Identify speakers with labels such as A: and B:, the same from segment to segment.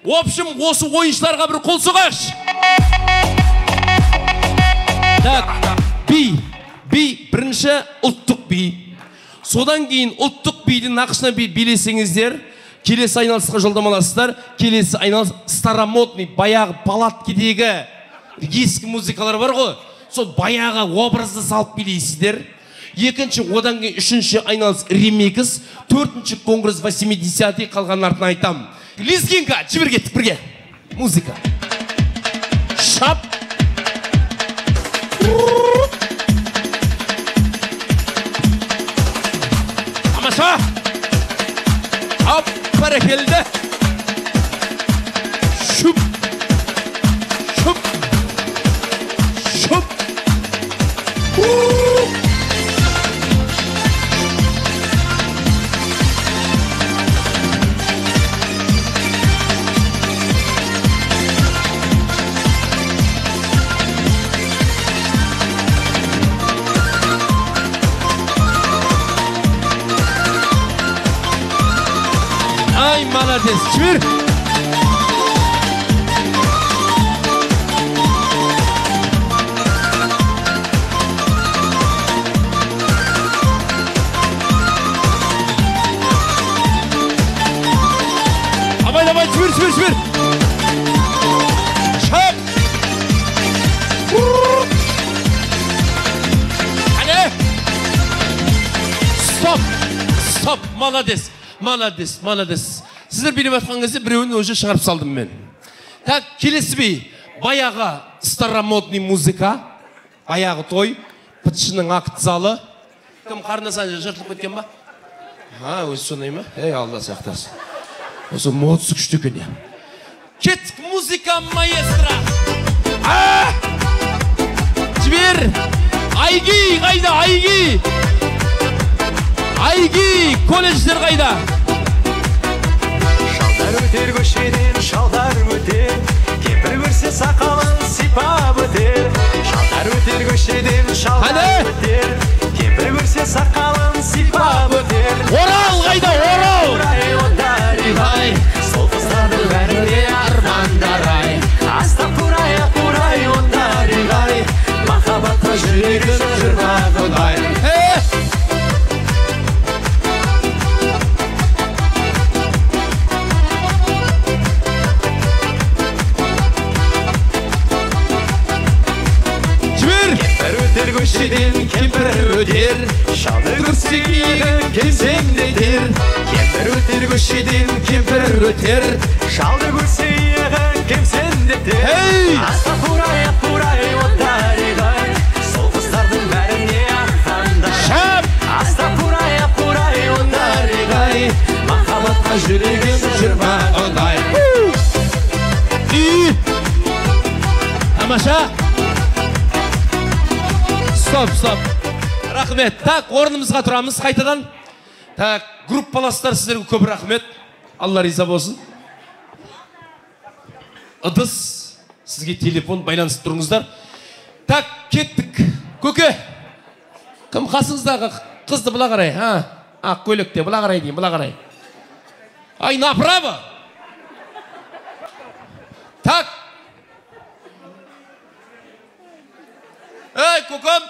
A: В общем, осы ойыншыларға бір қол соғайықшы. Так, би. Би бірінші ұлттық би. Содан кейін ұлттық бидің нақышына билесеңіздер, келесі айналысқа жолдама аласыздар. Келесі айналыс старомодный, баяғы палаткедегі ескі музыкалар бар ғой. Сол баяғы образды салып билейсіздер. Екінші, одан кейін үшінші айналыс ремикс, төртінші конгресс 80-й, қалғанын артынан айтамын. Лезгинка, жібер, кеттік бірге. Музыка. Шап. Тамаша. Ап, бәрекелді. Шуп. Шуп. Шуп. Ай, молодец, жібер. Давай, давай, жібер, жібер, жібер. Шап. Қане. Стоп, стоп, молодец. Молодец, молодец. Сіздер билеп жатқан кезде біреуін уже шығарып салдым мен. Так, келесі би. Баяғы старомодный музыка, баяғы той, ПТШ-ның акт залы. Кім, қарындас жыртылып кеткен ба? А, өзі сондай ма? Ей, Алла сақтасын. Осы модасы күшті екен, я. Кеттік, музыка маэстро. А! Жібер. Айги қайда, Айги? Айги, колледждер қайда?
B: Шалдар өтер көшеден, шалдар өтер, кемпір көрсе сақалын сипап өтер. Шалдар өтер көшеден, шалдар өтер, кемпір көрсе сақалын сипап өтер.
A: Орал қайда, Орал?
B: Сол қыздардың бәріне армандар ай. Астапырай, апырай, отариғай, махаббатқа жүрегім жырмағыдай. Көшеден кемпір өтер, шалды көрсе иегін кемсеңдетер. Кемпір өтер көшеден, кемпір өтер, шалды көрсе иегін кемсеңдетер. Астапырай, апырай, отариғай, сол қыздардың бәріне арқандай.
A: Шап!
B: Астапырай, апырай, отариғай, махаббатқа жүрегім жырмағыдай.
A: Тамаша! Стоп, стоп. Рахмет. Так, орнымызға тұрамыз қайтадан. Так, группаластар, сіздерге көп рахмет. Алла риза болсын. Ыдыс, сізге телефон, байланысып тұрыңыздар. Так, кеттік. Көке, кім қасыңыздағы қызды бұла қарай, ha? Ақ көйлекте бұла қарай деймін, бұла қарай. Ай, направо. Так. Ей, көкем.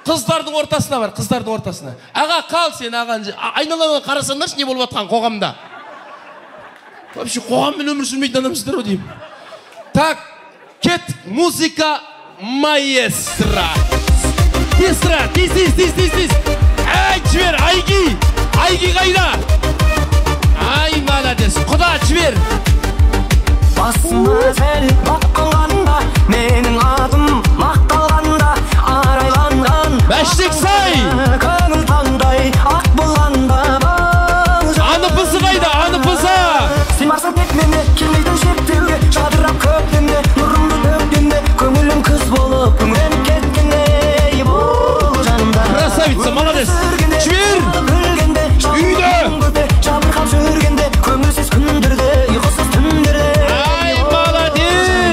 A: Қыздардың ортасына бар, қыздардың ортасына. Аға, қал сен, ағаң. Айналаңа қарасаңдаршы, не болып жатқан қоғамда. Вообще қоғаммен өмір сүрмейтін адамсыздар ғой деймін. Так, кеттік, музыка маэстро. Тезра, тез, тез, тез, тез, тез. Ай, жібер, Айги. Айги қайда? Ай, молодец. Құда, жібер.
C: Басыма сәл баққанғанда, менің атым мақталғанда, арайланған
A: Мәштек сай!
C: Көңіл таңдай ақ болғанда.
A: Аныпысы қайда, аныпысы?
C: Сен барсаң тек мені, келмейтін шектеуге, жадырап көктемде, нұрымды төккенде, көңілім күз болып күңіреніп кеткендей бұл жанымда.
A: Красавица, молодец. Жібер! Үйде!
C: Жабырқап жүргенде, көңілсіз күндерде, ұйқысыз түндерде.
A: Ай, молодец!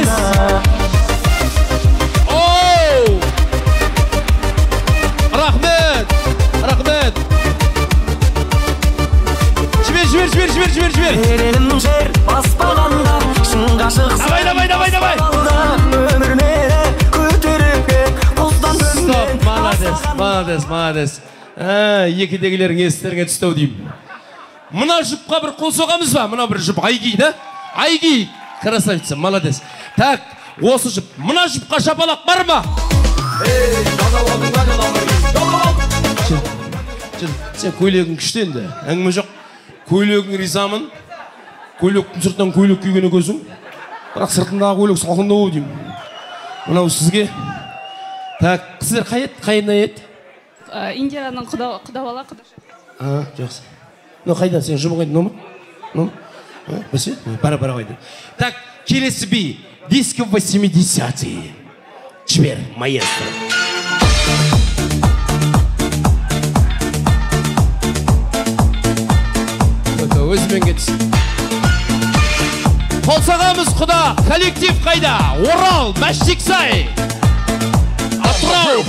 C: баспағанда шын ғашық.
A: Давай, давай, давай, давай.
C: Өмір мені көтеріп құздан.
A: Стоп, молодец, молодец, молодец. Екідегілерің естеріңе түсті ау деймін. Мына жұпқа бір қол соғамыз ба? Мына бір жұп Айги да? Айги, красавица, молодец. Так, осы жұп, мына жұпқа шапалақ бар ма? Сен көйлегің күшті енді, әңгіме жоқ. Көйлегің ризамын. Көйлектің сыртынан көйлек киген екенсің. Бірақ сыртындағы көйлек салқындау деймін. Мынау сізге. Так, сіздер қай еді? Қай еді?
D: Индираның құда бала, құдаша.
A: Жақсы. Мынау қайда? Сен жұбың қайда? Мынау ма? Мынау? Бәсе? Бара, бара қайда. Так, келесі би. Диско 80-е. Жібер, маэстро. Өзімен кетсін. Қол соғамыз, құда. Коллектив қайда? Орал, Мәштексай, Атырау.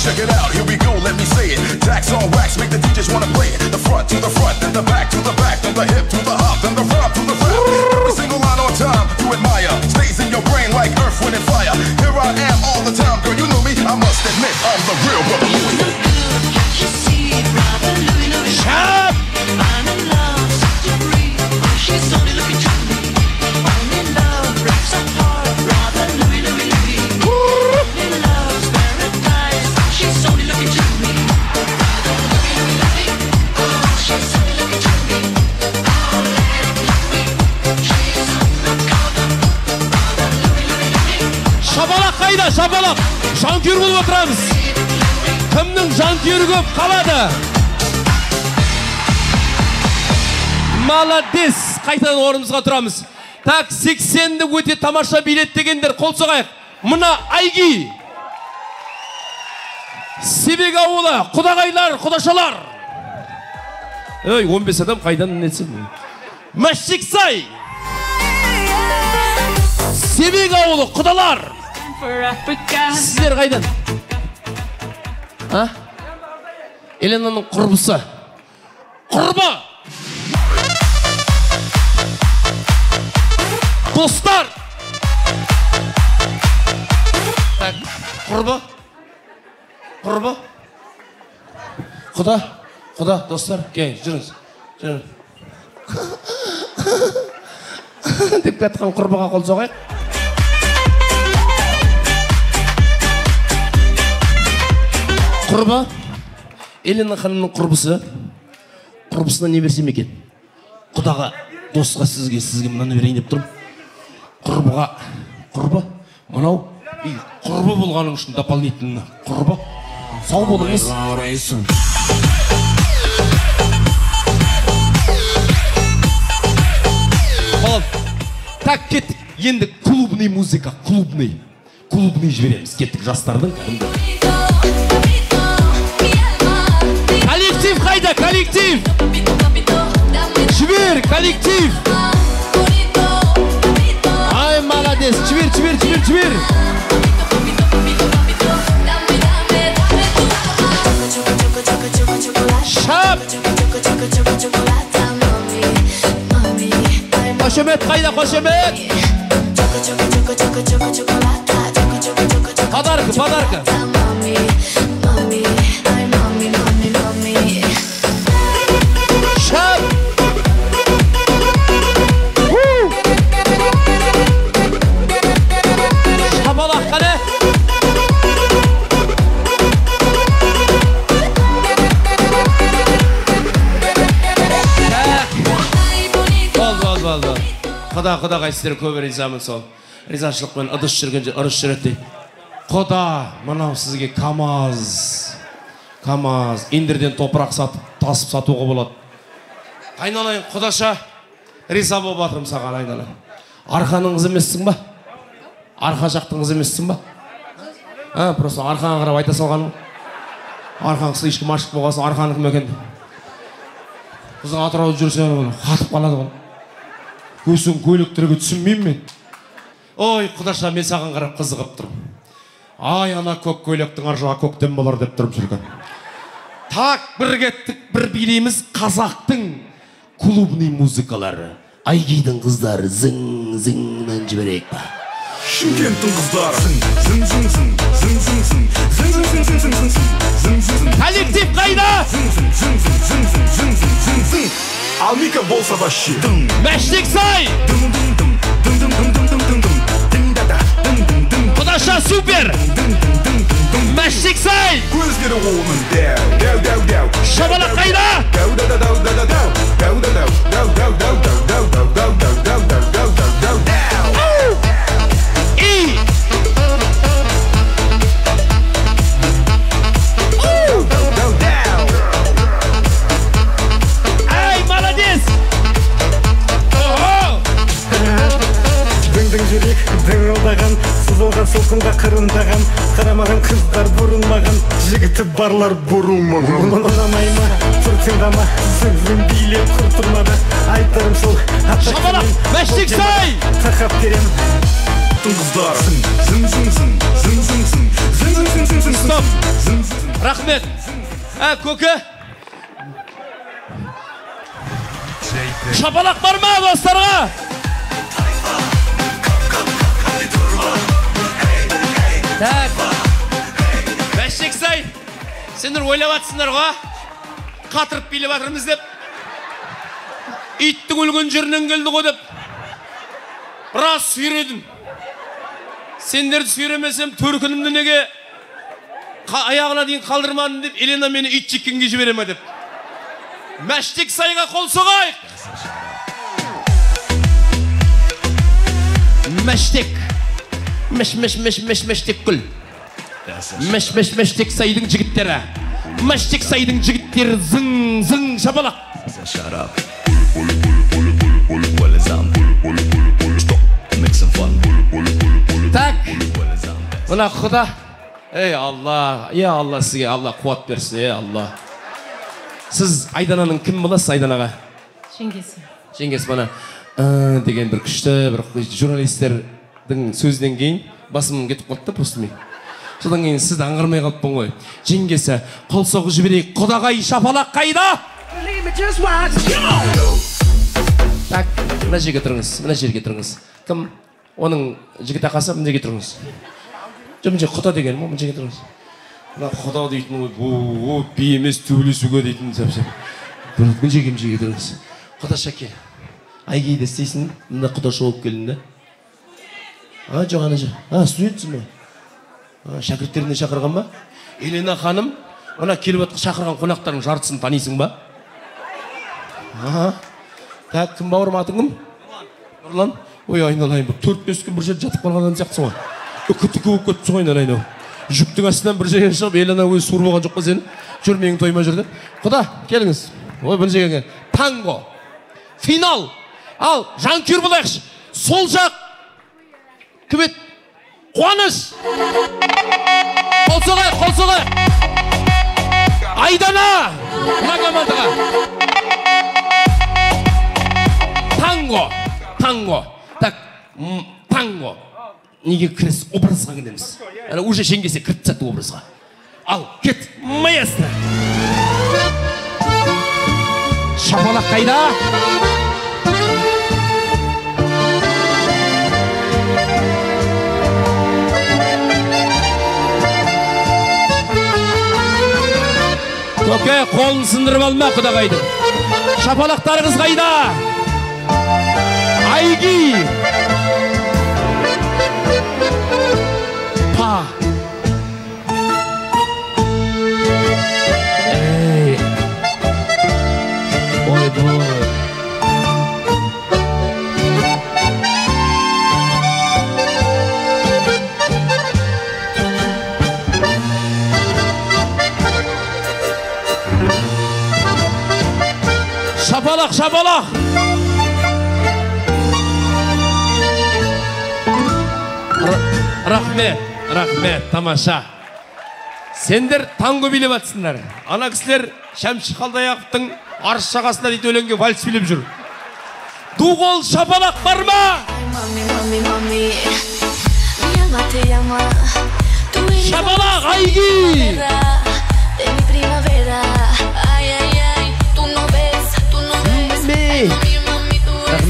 E: Check it out, here we go, let me say it. Tax on wax, make the DJs wanna play it. The front to the front, then the back to the back, then the hip to the hop, then the rhyme to the rap. Every single line on time, you admire. Stays in your brain like earth, wind, and fire. Here I am all the time, girl, you know me. I must admit, I'm the real Brother Louie.
A: Shut up! Шапалақ қайда, шапалақ? Жанкүйер болып отырамыз. Кімнің жанкүйері көп қалады? Молодец! Қайтадан орнымызға тұрамыз. Так, 80-ді өте тамаша билет дегендер қол соғайық. Мына Айги. Себек ауылы, құдағайлар, құдашалар. Ей, 15 адам қайдан нетсін? Мәштексай. Себек ауылы, құдалар. Сіздер қайдан? А? Еленаның құрбысы. Құрбы! Достар! Так, құрбы? Құрбы? Құда? Құда, достар, кел, жүріңіз. Жүріңіз. Деп жатқан құрбыға қол соғайық. Құрбы, Елена ханымның құрбысы. Құрбысына не берсем екен? Құдаға, досқа, сізге мынаны берейін деп тұрмын. Құрбыға, құрбы, мынау құрбы болғаның үшін дополнительно құрбы. Сау болыңыз. Балам, так, кеттік. Енді клубный музыка, клубный. Клубный жібереміз. Кеттік жастардың кәдімгі. Коллектив қайда, коллектив? Жібер, коллектив. Ай, молодец. Жібер, жібер, жібер, жібер. Шап. Қошемет қайда, қошемет? Подарка, подарка. Шап. Шапалақ қане. Болды, болды, болды. Құда, құдағай, сіздер көп ризамын сол. Ризашылықпен ыдыс жүргенде ырыс жүреді дейді. Құда, мынау сізге КамАЗ. КамАЗ. Индерден топырақ сатып, тасып сатуға болады. Айналайын, құдаша, риза болып жатырмын саған, айналайын. Арқаның қызы емессің ба? Арқа жақтың қызы емессің ба? А, просто арқаға қарап айта салғаным. Арқаның қызы ешкім ашық болғасын, арқанікі ме екен деп. Біздің Атырауда жүрсе, қатып қалады ғой. Көсің көйлектерге түсінбеймін мен. Ой, құдаша, мен саған қарап қызығып тұрмын. Ай, ана көк көйлектің ар жағы көктем болар деп тұрып жүрген. Так, бір кеттік, бір билейміз қазақтың клубный музыкалары. Айгидің қыздары зың зыңнан жіберейік па?
E: Шымкенттің қыздары зың зың зың зың зың зың зың зың зың зың зың зың зың зың зың.
A: Коллектив қайда?
E: Зың зың зың зың зың зың зың зың зың зың. Ал Мика болса вообще дың.
A: Мәштек сай!
E: Дың дың дың дың дың дың дың дың дың дың да да дың дың дың.
A: Құдаша супер!
E: Дың дың дың дың дың.
A: Мәштек сай!
E: Көздері оның дәу дәу дәу дәу.
A: Шабалақ қайда?
E: Дәу да да дәу да да дәу. Дәу да дәу дәу дәу дәу дәу дәу дәу дәу дәу дәу дәу дәу дәу дәу.
A: И!
E: Дәу дәу дәу.
A: Ай, молодец! Ого!
B: Дың-дың жүрек дыңылдаған, сызылған солқынға қырындаған, қарамаған қыздар бұрылмаған, жігіті барлар бұрылмаған. Ұнамай ма, тұр тыңдама, зың-зың билеп құр тұрмады, айтарым сол,
A: Шабалақ, мәштек сай!
B: Тақап берем.
E: Қыздары зың зың зың зың зың зың зың зың зың зың зың.
A: Стоп!
E: Зың зың.
A: Рахмет! Ә, көке! Шапалақ бар ма достарға? Так. Мәштек сай, сендер ойлап атсыңдар ғой, қатырып билеп жатырмыз деп. Иттің өлген жерінен келді ғой деп. Біраз сүйредім. Сендерді сүйремесем төркінімді неге аяғына дейін қалдырмадым деп Елена мені ит жеккенге жібере ме деп. Мәштек сайға қол соғайық. Мәштек. Мәш, мәш, мәш, мәш, мәштек күл. Мәш, мәш, мәштек сайдың жігіттері. Мәштек сайдың жігіттері зың, зың шапалақ. Так. Мына құда. Ей Алла, ей Алла сізге Алла қуат берсін, ей Алла. Сіз Айдананың кім боласыз Айданаға?
D: Жеңгесі.
A: Жеңгесі мына деген бір күшті бір журналистердің сөзінен кейін басым кетіп қалды да просто мен. Содан кейін сізді аңғармай қалыппын ғой. Жеңгесі, қол соғып жіберейік. Құдағай шапалақ қайда? Так, мына жерге тұрыңыз, мына жерге тұрыңыз. Кім? Оның жігіт ақасы мына жерге тұрыңыз. Жоқ, мына жерге құда деген, мына жерге тұрыңыз. Мына құда дейтін ғой, би емес төбелесуге дейтін сәп-сәп. Мына жерге, мына жерге тұрыңыз. Құдаша кел. Айгейді істейсің, мында құдаша болып келдің да. А, жоқ, ана жер. А, студентсің ба? Шәкірттеріне шақырған ба? Елена ханым, мына келіп жатқан шақырған қонақтардың жартысын танисың ба? Аха. Так, кім бауырым, атың кім? Нұрлан. Ой, айналайын, бір 4-5 күн бір жерде жатып қалған адам сияқтысың ғой. Үкі-түкі болып кетіпсің ғой, айналайын ау. Жүктің астынан бір жерге шығып, Елена өзі суырып алған жоқ па сені? Жүр, менің тойыма жүр деп. Құда, келіңіз. Ой, бір жерге. Танго. Финал. Ал, жанкүйер болайықшы. Сол жақ. Кім еді? Қуаныш. Қол соғайық, қол соғайық. Айдана. Мына командаға. Танго. Танго. Так, танго. Неге кіріс? Образға кіреміз. Әне уже жеңгесе кіріп тастады образға. Ал, кет, маэстро. Шапалақ қайда? Көке, қолын сындырып алма, құдағайдың. Шапалақтарыңыз қайда? Айги! Па! Ей! Ойбой! Шапалақ, шапалақ! Рахмет, рахмет, тамаша. Сендер танго билеп атсыңдар. Ана кісілер Шәмші Қалдаяқовтың Арыс жағасында дейді өлеңге вальс билеп жүр. Ду қол шапалақ бар ма? Шапалақ, Айги!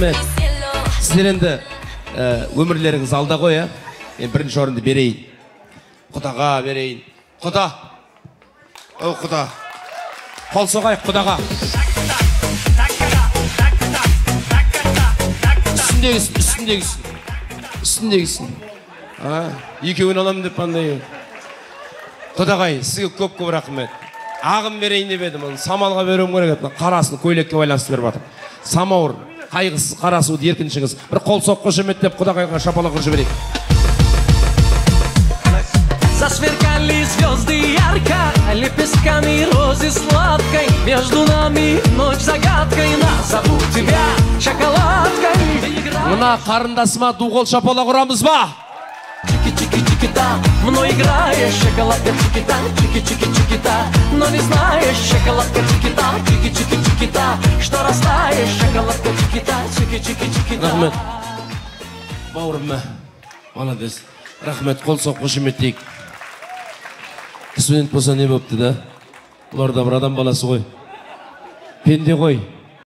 A: Рахмет. Сіздер енді өмірлеріңіз алда ғой, ә? Мен бірінші орынды берейін. Құдаға берейін. Құда. О, құда. Қол соғайық құдаға. Үстіндегісін, үстіндегісін. Үстіндегісін. Екеуін аламын деп андай. Құдағай, сізге көп-көп рахмет. Ағын берейін деп едім, оны самалға беруім керек еді. Қарасын көйлекке байланысты беріп жатыр. Самауыр, қайғысыз қара суды еркін ішіңіз. Бір қол соқ қошеметтеп құдағайға шапалақ ұрып жіберейік.
C: Засверкали звезды ярко, лепестками розы сладкой. Между нами ночь загадкой, назову тебя шоколадкой.
A: Мына қарындасыма ду қол шапалақ ұрамыз ба?
C: Чики-чики-чики-та, мной играешь, шоколадка чики-та, чики-чики-чики-та. Но не знаешь, шоколадка чики-та, чики-чики-чики-та, что растаешь, шоколадка чики-та, чики-чики-чики-та.
A: Рахмет. Бауырым, молодец. Рахмет, қол соқ қошеметтейік. Студент болса не болыпты да? Бұлар да бір адам баласы ғой. Пенде ғой.